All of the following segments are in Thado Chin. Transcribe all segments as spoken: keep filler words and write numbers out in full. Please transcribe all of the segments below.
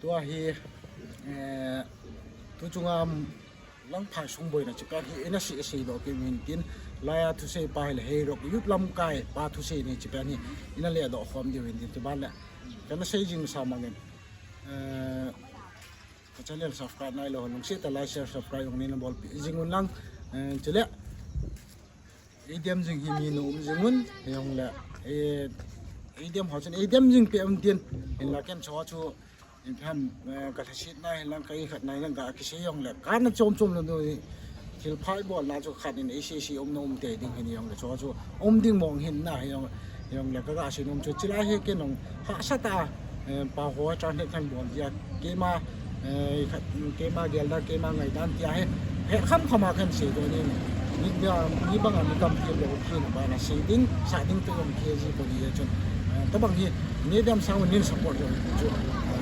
Tua hi, eh, tu chunga langphai sung boina chu pen hi ina sei, seidoh kit uvin tin, laiya thusei pa hi le Heirok Youth lamkai pa thusei ni chu pen hi ina ledoh khom diu vin tin, tuban le kana sei jing sa mangin, eh, ka channel subscribe nailou lungset tah a like, share, subscribe jong neina bolpeh jing un lang, eh, chule Eidem jing hi mi nom jing un, hijongle, eh, eidem ho chun eidem jing peh un tin, hinla ken cho chu, in ham, eh, ka lhasetna hinlang ka ikhatna hinlang ka kisei jongle, kana chom chom lou ding, thil phai bolna chu khat in eisei sei um na um tei ding hin jongle, cho chu um ding mong hin na hijongle, hijongle ka ga sei nom chu chilai hi ken jong hahsa tah a, eh, pa ho a translate kan bol dia, keima, eh, khat, keima geldan, keima ngaidan tia hi, he kham kham a kan seidoh ni, mi, mi, mi bang a mi kam thim lou thim bana sei ding, sa ding te jong thei ji ko ni chun, eh, tabang hi, medium sound nin support jong chu, eh,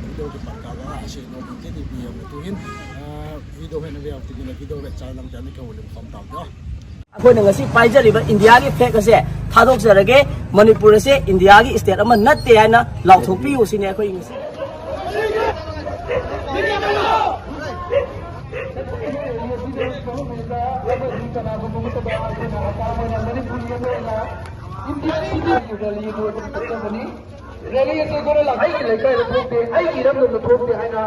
video kipat ka ga sei nom ding te ni pi jong tu hin, eh, video hin ve ti ni video ve chai lang te ni ka ulim khom tau da. ꯑꯩꯈꯣꯏꯅ ꯉꯁꯤ ꯄꯥꯏꯖꯔꯤꯕ ꯏꯟꯗꯤꯌꯥꯒꯤ ꯐ꯭ꯂꯦꯒ ꯑꯁꯦ ꯊꯥꯗꯣꯛꯆꯔꯒꯦ꯫ ꯃꯅꯤꯄꯨꯔ ꯑꯁꯦ ꯏꯟꯗꯤꯌꯥꯒꯤ ꯁ꯭ꯇꯦꯠ ꯑꯃ ꯅꯠꯇꯦ ꯍꯥꯏꯅ ꯂꯥꯎꯊꯣꯛꯄꯤꯌꯨ ꯁꯤꯅꯤ ꯑꯩꯈꯣꯏ ꯉꯁꯤ꯫ ꯔꯦꯂꯤ ꯑꯁꯤ ꯑꯩꯈꯣꯏꯅ ꯂꯥꯛ ꯑꯩꯒꯤ ꯂꯩꯀꯥꯏꯗ ꯊꯣꯛꯇꯦ, ꯑꯩꯒꯤ ꯏꯔꯝꯗꯝꯗ ꯊꯣꯛꯇꯦ ꯍꯥꯏꯅ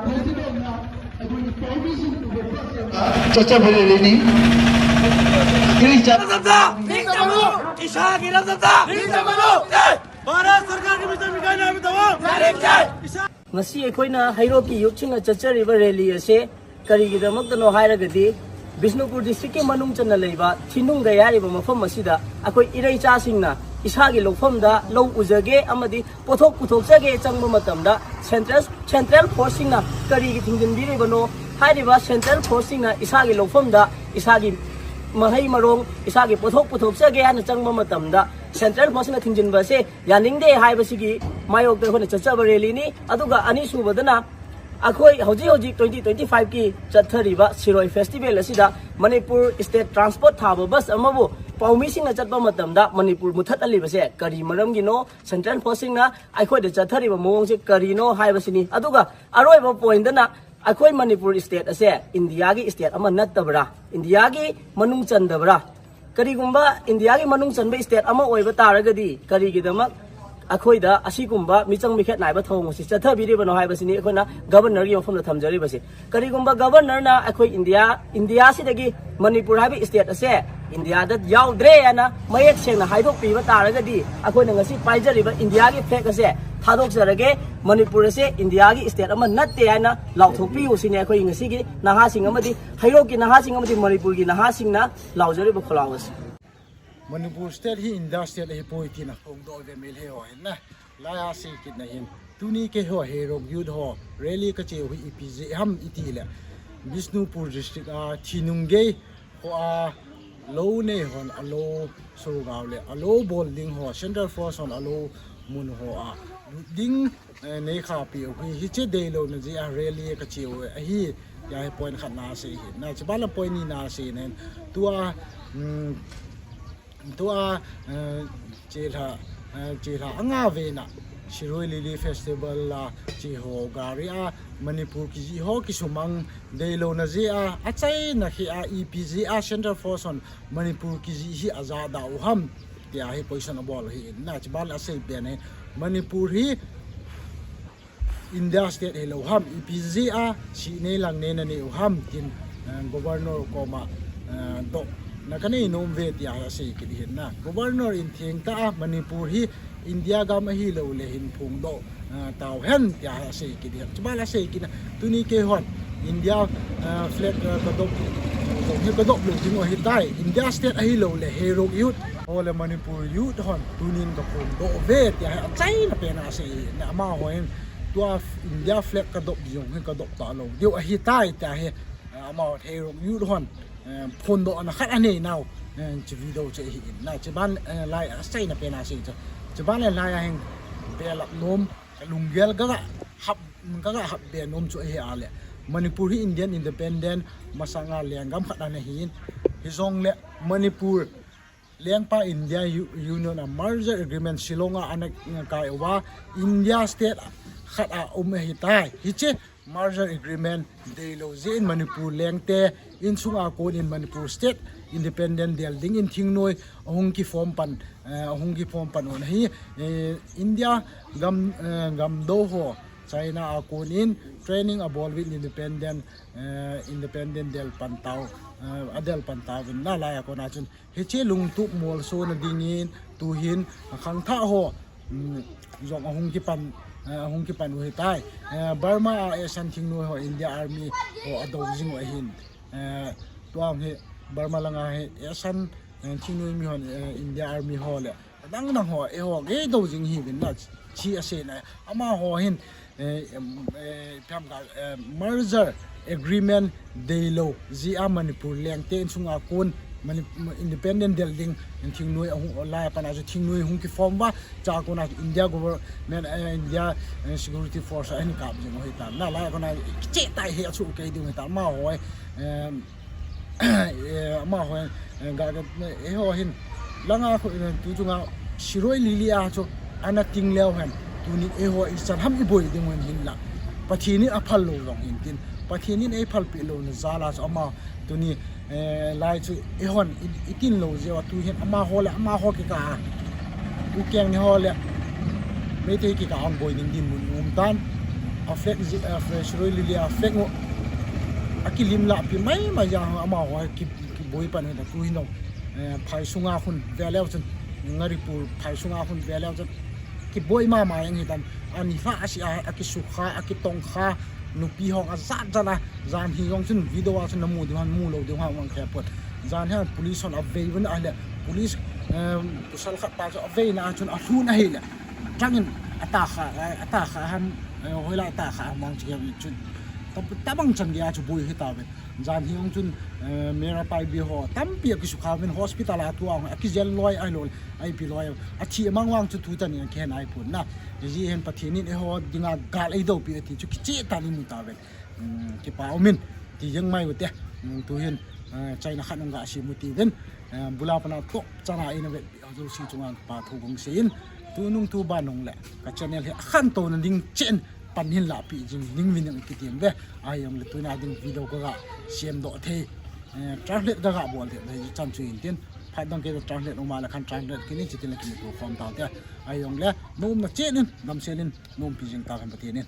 ꯆꯠꯆꯕ ꯔꯦꯂꯤꯅꯤ꯫ ꯏꯔꯩꯆꯥ ꯏꯔꯝꯗꯝꯗ! ꯏꯁꯥꯒꯤ ꯏꯔꯝꯗꯝꯗ! ꯚꯥꯔꯠ ꯁꯔꯀꯥꯔꯒꯤ ꯃꯤꯆꯪ ꯃꯤꯈꯥꯏꯅ ꯍꯥꯏꯕ ꯊꯕꯛ! ꯏꯁꯥ ꯉꯁꯤ ꯑꯩꯈꯣꯏꯅ ꯍꯩꯔꯣꯛꯀꯤ ꯌꯨꯠꯁꯤꯡꯅ ꯆꯠꯆꯔꯤꯕ ꯔꯦꯂꯤ ꯑꯁꯦ ꯀꯔꯤꯒꯤꯗꯃꯛꯇꯅꯣ ꯍꯥꯏꯔꯒꯗꯤ, ꯕꯤꯁꯅꯨꯄꯨꯔ ꯗꯤꯁꯇ꯭ꯔꯤꯛꯀꯤ ꯃꯅꯨꯡ ꯆꯟꯅ ꯂꯩꯕ ꯊꯤꯅꯨꯡꯒꯩ ꯍꯥꯏꯔꯤꯕ ꯃꯐꯝ ꯑꯁꯤꯗ ꯑꯩꯈꯣꯏ ꯏꯔꯩꯆꯥꯁꯤꯡꯅ ꯏꯁꯥꯒꯤ ꯂꯧꯐꯝꯗ ꯂꯧ ꯎꯖꯒꯦ ꯑꯃꯗꯤ ꯄꯣꯠꯊꯣꯛ ꯄꯨꯊꯣꯛꯆꯒꯦ ꯆꯪꯕ ꯃꯇꯝꯗ ꯁꯦꯟꯇ꯭ꯔꯦꯜ, ꯁꯦꯟꯇ꯭ꯔꯦꯜ ꯐꯣꯔꯁꯁꯤꯡꯅ ꯀꯔꯤꯒꯤ ꯊꯤꯡꯖꯤꯟꯕꯤꯔꯤꯕꯅꯣ? ꯍꯥꯏꯔꯤꯕ ꯁꯦꯟꯇ꯭ꯔꯦꯜ ꯐꯣꯔꯁꯁꯤꯡꯅ ꯏꯁꯥꯒꯤ ꯂꯧꯐꯝꯗ ꯏꯁꯥꯒꯤ ꯃꯍꯩ ꯃꯔꯣꯡ, ꯏꯁꯥꯒꯤ ꯄꯣꯠꯊꯣꯛ ꯄꯨꯊꯣꯛꯆꯒꯦ ꯍꯥꯏꯅ ꯆꯪꯕ ꯃꯇꯝꯗ ꯁꯦꯟꯇ꯭ꯔꯦꯜ ꯐꯣꯔꯁꯁꯤꯡꯅ ꯊꯤꯡꯖꯤꯟꯕ ꯑꯁꯦ ꯌꯥꯅꯤꯡꯗꯦ ꯍꯥꯏꯕꯁꯤꯒꯤ ꯃꯥꯌꯣꯛꯇ ꯑꯩꯈꯣꯏꯅ ꯆꯠꯆꯕ ꯔꯦꯂꯤꯅꯤ꯫ ꯑꯗꯨꯒ ꯑꯅꯤꯁꯨꯕꯗꯅ ꯑꯩꯈꯣꯏ ꯍꯧꯖꯤꯛ ꯍꯧꯖꯤꯛ twenty twenty five ꯀꯤ ꯆꯠꯊꯔꯤꯕ ꯁꯤꯔꯣꯏ ꯐꯦꯁꯇꯤꯚꯦꯜ ꯑꯁꯤꯗ ꯃꯅꯤꯄꯨꯔ ꯁ꯭ꯇꯦꯠ ꯇ꯭ꯔꯥꯟꯁꯄꯣꯔꯠ ꯊꯥꯕ ꯕꯁ ꯑꯃꯕꯨ ꯄꯥꯎꯃꯤꯁꯤꯡꯅ ꯆꯠꯄ ꯃꯇꯝꯗ ꯃꯅꯤꯄꯨꯔ ꯃꯨꯊꯠꯍꯜꯂꯤꯕꯁꯦ ꯀꯔꯤ ꯃꯔꯝꯒꯤꯅꯣ? ꯁꯦꯟꯇ꯭ꯔꯦꯜ ꯐꯣꯔꯁꯁꯤꯡꯅ ꯑꯩꯈꯣꯏꯗ ꯆꯠꯊꯔꯤꯕ ꯃꯑꯣꯡꯁꯦ ꯀꯔꯤꯅꯣ ꯍꯥꯏꯕꯁꯤꯅꯤ꯫ ꯑꯗꯨꯒ ꯑꯔꯣꯏꯕ ꯄꯣꯏꯟꯗꯅ ꯑꯩꯈꯣꯏ ꯃꯅꯤꯄꯨꯔ ꯁ꯭ꯇꯦꯠ ꯑꯁꯦ ꯏꯟꯗꯤꯌꯥꯒꯤ ꯁ꯭ꯇꯦꯠ ꯑꯃ ꯅꯠꯇꯕ꯭ꯔꯥ? ꯏꯟꯗꯤꯌꯥꯒꯤ ꯃꯅꯨꯡ ꯆꯟꯗꯕ꯭ꯔꯥ? ꯀꯔꯤꯒꯨꯝꯕ ꯏꯟꯗꯤꯌꯥꯒꯤ ꯃꯅꯨꯡ ꯆꯟꯕ ꯁ꯭ꯇꯦꯠ ꯑꯃ ꯑꯣꯏꯕ ꯇꯥꯔꯒꯗꯤ ꯀꯔꯤꯒꯤꯗꯃꯛ ꯑꯩꯈꯣꯏꯗ ꯑꯁꯤꯒꯨꯝꯕ ꯃꯤꯆꯪ ꯃꯤꯈꯦꯠ ꯅꯥꯏꯕ ꯊꯧꯑꯣꯡ ꯑꯁꯤ ꯆꯠꯊꯕꯤꯔꯤꯕꯅꯣ ꯍꯥꯏꯕꯁꯤꯅꯤ ꯑꯩꯈꯣꯏꯅ ꯒꯕꯔꯅꯔꯒꯤ ꯃꯐꯝꯗ ꯊꯝꯖꯔꯤꯕꯁꯤ꯫ ꯀꯔꯤꯒꯨꯝꯕ ꯒꯕꯔꯅꯔꯅ ꯑꯩꯈꯣꯏ ꯏꯟꯗꯤꯌꯥ, ꯏꯟꯗꯤꯌꯥꯁꯤꯗꯒꯤ ꯃꯅꯤꯄꯨꯔ ꯍꯥꯏꯕ ꯁ꯭ꯇꯦꯠ ꯑꯁꯦ ꯏꯟꯗꯤꯌꯥꯗ ꯌꯥꯎꯗ꯭ꯔꯦ ꯍꯥꯏꯅ ꯃꯌꯦꯛ ꯁꯦꯡꯅ ꯍꯥꯏꯗꯣꯛꯄꯤꯕ ꯇꯥꯔꯒꯗꯤ ꯑꯩꯈꯣꯏꯅ ꯉꯁꯤ ꯄꯥꯏꯖꯔꯤꯕ ꯏꯟꯗꯤꯌꯥꯒꯤ ꯐ꯭ꯂꯦꯒ ꯑꯁꯦ ꯊꯥꯗꯣꯛꯆꯔꯒꯦ, ꯃꯅꯤꯄꯨꯔ ꯑꯁꯦ ꯏꯟꯗꯤꯌꯥꯒꯤ ꯁ꯭ꯇꯦꯠ ꯑꯃ ꯅꯠꯇꯦ ꯍꯥꯏꯅ ꯂꯥꯎꯊꯣꯛꯄꯤꯌꯨ ꯁꯤꯅꯤ ꯑꯩꯈꯣꯏ ꯉꯁꯤꯒꯤ ꯅꯍꯥꯁꯤꯡ ꯑꯃꯗꯤ ꯍꯩꯔꯣꯛꯀꯤ ꯅꯍꯥꯁꯤꯡ ꯑꯃꯗꯤ ꯃꯅꯤꯄꯨꯔꯒꯤ ꯅꯍꯥꯁꯤꯡꯅ ꯂꯥꯎꯖꯔꯤꯕ ꯈꯣꯜꯂꯥꯎ ꯑꯁꯤ꯫ ꯃꯅꯤꯄꯨꯔ ꯁ꯭ꯇꯦꯠ ꯍꯤ ꯏꯟꯗꯤꯌꯥ ꯁ꯭ꯇꯦꯠ ꯑꯍꯤꯄꯣꯏ ꯇꯤꯅ ꯐꯣꯡꯗꯣꯛꯂꯤꯕ ꯑꯦꯝ ꯑꯦꯜ ꯑꯦ ꯍꯣꯏꯅ ꯂꯥꯏ ꯑꯁꯤ ꯀꯤꯠꯅ ꯍꯤꯟ ꯇꯨꯅꯤ ꯀꯩ ꯍꯣ ꯍꯩꯔꯣꯛ ꯌꯨꯠ ꯍꯣ ꯔꯦꯂꯤ ꯀꯆꯦ ꯍꯨꯏ ꯏ ꯄꯤ ꯖꯦ ꯍꯝ ꯏꯇꯤ ꯂꯦ ꯕꯤꯁꯅꯨꯄꯨꯔ ꯗꯤꯁꯇ꯭ꯔꯤꯛ ꯑ ꯊꯤꯅꯨꯡꯒꯩ ꯍꯣ ꯑ ꯂꯧ ꯅꯩ ꯍꯣꯟ ꯑ ꯂꯧ ꯁꯣꯔꯒꯥꯎ ꯂꯦ ꯑ ꯂꯧ ꯕꯣꯜ ꯗꯤꯡ ꯍꯣ ꯁꯦꯟꯇ꯭ꯔꯦꯜ ꯐꯣꯔꯁ ꯍꯣꯟ ꯑ ꯂꯧ ꯃꯨꯟ ꯍꯣ ꯑ ꯂꯨꯠ ꯗꯤꯡ ꯑꯦ, ꯅꯩ ꯈꯥ ꯄꯤꯎ ꯍꯨꯏ ꯍꯤꯆꯦ ꯗꯦ ꯂꯧꯅ ꯖꯤ ꯑ ꯔꯦꯂꯤ ꯀꯆꯦ ꯍꯨꯏ ꯑꯍꯤ ꯌꯥ ꯍꯦ ꯄꯣꯏꯟ ꯈꯠꯅ ꯁꯦ ꯍꯤ ꯅ ꯆꯤꯕꯥꯂ ꯄꯣꯏꯟ ꯅꯤ ꯅ ꯁꯦ ꯅꯦ ꯇꯨ ꯑ ꯎꯝ ꯇꯨ ꯑ ꯑ, ꯆꯦ ꯂ ꯑ, ꯆꯦ ꯂ ꯑꯉꯥ ꯚꯦꯅ ꯁꯤꯔꯣꯏ ꯂꯤꯂꯤ ꯐꯦꯁꯇꯤꯚꯦꯜ ꯂ ꯆꯦ ꯍꯣ ꯒꯥꯔꯤ ꯑ ꯃꯅꯤꯄꯨꯔ ꯀꯤ ꯖꯤ ꯍꯣ ꯀꯤ ꯁꯨꯃꯥꯡ ꯗꯦ ꯂꯧꯅ ꯖꯤ ꯑ ꯑꯆꯩꯅ ꯈꯤ ꯑ ꯏ ꯄꯤ ꯖꯤ ꯑ ꯁꯦꯟꯇ꯭ꯔꯦꯜ ꯐꯣꯔꯁ ꯍꯣꯟ ꯃꯅꯤꯄꯨꯔ ꯀꯤ ꯖꯤ ꯍꯤ ꯑꯖꯥꯗ ꯎꯍꯝ ꯇꯤꯌꯥ ꯍꯤ ꯄꯣꯏꯁꯟ ꯑꯕꯣꯜ ꯍꯤ ꯅ ꯆꯤꯕꯥꯂ ꯑꯁꯩ ꯄꯦꯅꯦ ꯃꯅꯤꯄꯨꯔ ꯍꯤ ꯏꯟꯗꯤꯌꯥ ꯁ꯭ꯇꯦꯠ ꯍꯦ ꯂꯧ ꯍꯝ ꯏ ꯄꯤ ꯖꯤ ꯑ ꯁꯤ ꯅꯦ ꯂꯪ ꯅꯦ ꯅ ꯅꯦ ꯎ ꯍꯝ ꯇꯤꯟ, ꯑ, ꯒꯣꯕꯔꯅꯔ ꯀꯣꯃ, ꯑ, ꯗꯣꯛ ꯅ ꯀꯅꯦ ꯅꯣꯝ ꯚꯦ ꯇꯤꯌꯥ ꯍꯦ ꯑꯁꯩ ꯀꯤꯗꯤ ꯍꯦꯟꯅ ꯒꯣꯕꯔꯅꯔ ꯏꯟ ꯊꯦꯡ ꯇ ꯑ ꯃꯅꯤꯄꯨꯔ ꯍꯤ ꯏꯟꯗꯤꯌꯥ ꯒꯝ ꯑꯍꯤ ꯂꯧ ꯂꯦ ꯍꯤꯟ ꯐꯣꯡ ꯗꯣ, ꯑ, ꯇꯥꯎ ꯍꯦꯟ ꯇꯤꯌꯥ ꯍꯦ ꯑꯁꯩ ꯀꯤꯗꯤ ꯍꯦꯟ ꯆꯨꯃꯥꯏꯅ ꯑꯁꯩ ꯀꯤꯅ ꯇꯨꯅꯤ ꯀꯦ ꯍꯣꯟ ꯏꯟꯗꯤꯌꯥ, ꯑ, ꯐ꯭ꯂꯦꯒ, ꯑ, ꯀꯗꯣꯛ ꯗꯣꯛ ꯍꯤ ꯀꯗꯣꯛ ꯂꯨ ꯖꯤꯡ ꯍꯤ ꯇꯥꯏ ꯏꯟꯗꯤꯌꯥ ꯁ꯭ꯇꯦꯠ ꯑꯍꯤ ꯂꯧ ꯂꯦ ꯍꯦ ꯔꯣꯛ ꯌꯨꯠ ꯍꯣ ꯂꯦ ꯃꯅꯤꯄꯨꯔ ꯌꯨꯠ ꯍꯣꯟ ꯇꯨꯅꯤꯟ ꯀ ꯐꯣꯡ ꯗꯣ ꯚꯦ ꯇꯤꯌꯥ ꯍꯦ ꯑꯆꯩꯅ ꯄꯦꯅ ꯑꯁꯩ ꯅ ꯑꯃ ꯍꯣꯏ tua India flag kadop jong hi kadop ta lou diu ahi tai tia hi, eh, amau Heirok youth hon, eh, phondoh na khat anei nau, eh, chi video chu ahi in na chi ban, eh, lai a sei na pe na sei chu. Chi ban le lai a heng belap nom, lunggel ka ga hap, ka ga hap be nom chu ahi a le. Manipur hi Indian independent masanga lenggam khat ana hi in. Hijong le Manipur Lengpa India U-, Union a merger agreement Shillong a ana kai uva India state khat a um ahitai. Hiche merger agreement deilou jeh in Manipur lengte insunga kon in Manipur state independent del dingin thingnoi ahung kiform pan, eh, ahung kiform pan u ahi, eh, India gam, eh, gamdou ho China a kon in training abol uvin independent, eh, independent del pan tau, eh, adel pan tauvin nalai a kona chun hiche lungtup molsona dingin tuhin akhangthah ho, um, jong ahung kipan, eh, ahung kipan u ahitai. Eh, Burma a asan thingnoi ho India Army ho adou jing u ahin. Eh, tuang hi Burma langa hi asan, eh, thingnoi mi hon, eh, India Army ho le adang dang ho, eiho gei dou jing hiuvin na, chi asei na. Amaho hin, eh, em, eh, ipi ham ka, eh, merger agreement deilou jeh a Manipur lengte insunga kon Mani-, independent del ding in thingnoi ahung, lai a pat a chu thingnoi hung kiform uva, chua kona India government, eh, India, eh, security force ahin kap jing u ahitan. Nalai a kona kicheh tah hi achu kei ding u ahitan. Amaho, eh, eh, amaho, eh, ga, ga, eh, eiho hin, langa khu, eh, tu chunga Shirui Lily a chu ana ting leu hen, tunin eiho ichan ham iboi ding u ahin hinla. Pathen in aphal lou jong hintin. Pathen in eiphalpeh louna jal a chu ama tuni, eh, lai chu eihon i, itin lou jeh uva tuhin amaho le amaho kikah a, U Keng ni ho le Meitei kikah a boi ding dinmun um tan. A flag ji, a flag, Shirui Lily a flag u akilim lahpi maimai jeh a amaho ki, kiboi pan u ahin, tuhin jong, eh, phai sunga khun ve leu chun, Ngaripur phai sunga khun ve leu chun kiboi mama jeng hitan. Ani lhah a si a, akisukha, akitongkha, nupi hon ajat jat a, jan hi jong chun video a chun namu diu ham, mu lou diu ham, mang khe pon. Jan hi police hon avei uvin ahile, police, em, pasal khat pa chu aveina a chun alhun ahile, atangin atakha, atakha ham, eh, hoilai atakha ham vang chu kei chun. Tab-, tabang chan gei a chu boi hitauvin. Jan hi jong chun, eh, Meira Paibi ho tampi akisukha uvin hospital a tuang, akijel loi ahilou le, ipi loi, athi mang vang chu tutan in akihe nai pon na. Hijeh hin Pathen in eiho dinga gal eidoupi ati chu kicheh tah in imu tauvin. Um, kipa umin, ti jeng mai ute. Um, tuhin, eh, China khat nung ga sim u tivin. Eh, bula pana top chana ina vetpi jouse chunga kipa thu kong seiyin. Tunung tuban nung le ka channel hi akhantouna ding cheh in pan hin lahpeh jing ding uvin jong kiti uve. Ahijongle tuna ding video kaga semdoh thei, eh, translate kaga bol thei, hichan chu hintin. Phat dang kei translate uma le khan translate kit in, chutin le kimuto khom taute. Ahijongle, na umna cheh in, damsel in, na umpi jing tahen Pathen in.